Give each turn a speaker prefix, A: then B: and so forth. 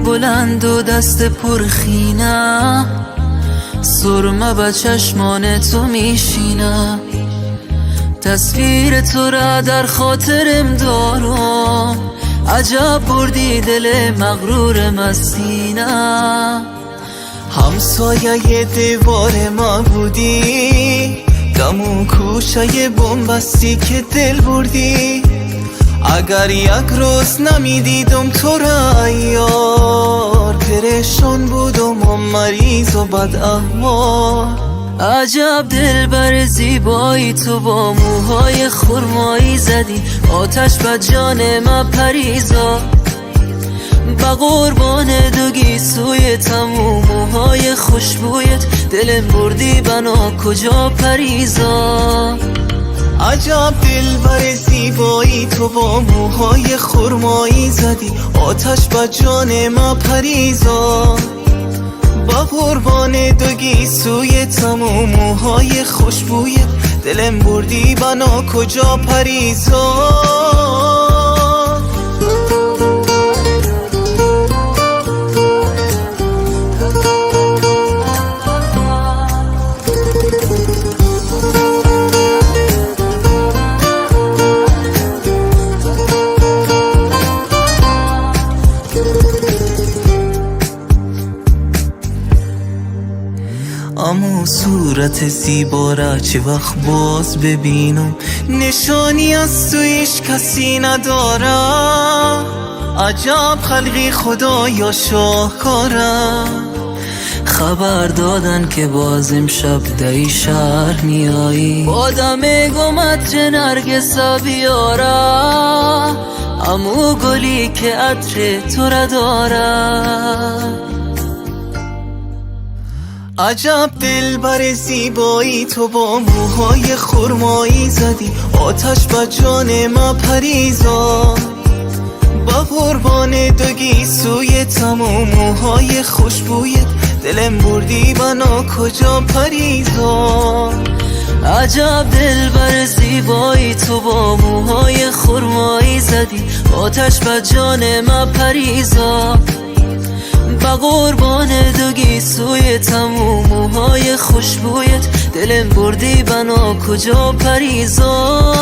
A: بلند و دست پرخینه، سرمه به چشمان تو میشینه. تصویر تو را در خاطرم دارم، عجب بردی دل مغرور مسینه.
B: همسایه دیوار ما بودی، دمو کوشه بنبستی که دل بردی. اگر یک روز نمیدیدم تو را یار، پریشان بودم و مریض و بد احوال.
A: عجب دلبر زیبایی تو با موهای خرمایی زدی آتش به جان من پریزا. به قربان دو گیسوی تموم موهای خوشبویت، دلم بردی بنا کجا پریزا.
B: عجب دلبر زیبایی تو با موهای خرمایی زدی آتش به جان ما پریزا. با قربان دو گیسوی تموم موهای خوشبویت، دلم بردی بنا کجا پریزا. امو صورت زیبا را چه وقت باز ببینم، نشانی از تو هیچ کسی نداره. عجب خلقی خدایا شاهکاره.
A: خبر دادن که باز امشب دای شهر میایی، آدم گمت چه نرگس بیاره، امو گلی که عطر تو را داره.
B: عجب دلبر زیبایی تو با موهای خرمایی زدی آتش به جان ما پریزا. با قربان دو گیسوی تموم موهای خوشبویت، دلم بردی بنا کجا پریزا.
A: عجب دلبر زیبایی تو با موهای خرمایی زدی آتش به جان ما پریزا. به قربان دو گیسوی تموم موهای خوشبویت، دلم بردی بنا کجا پریزا.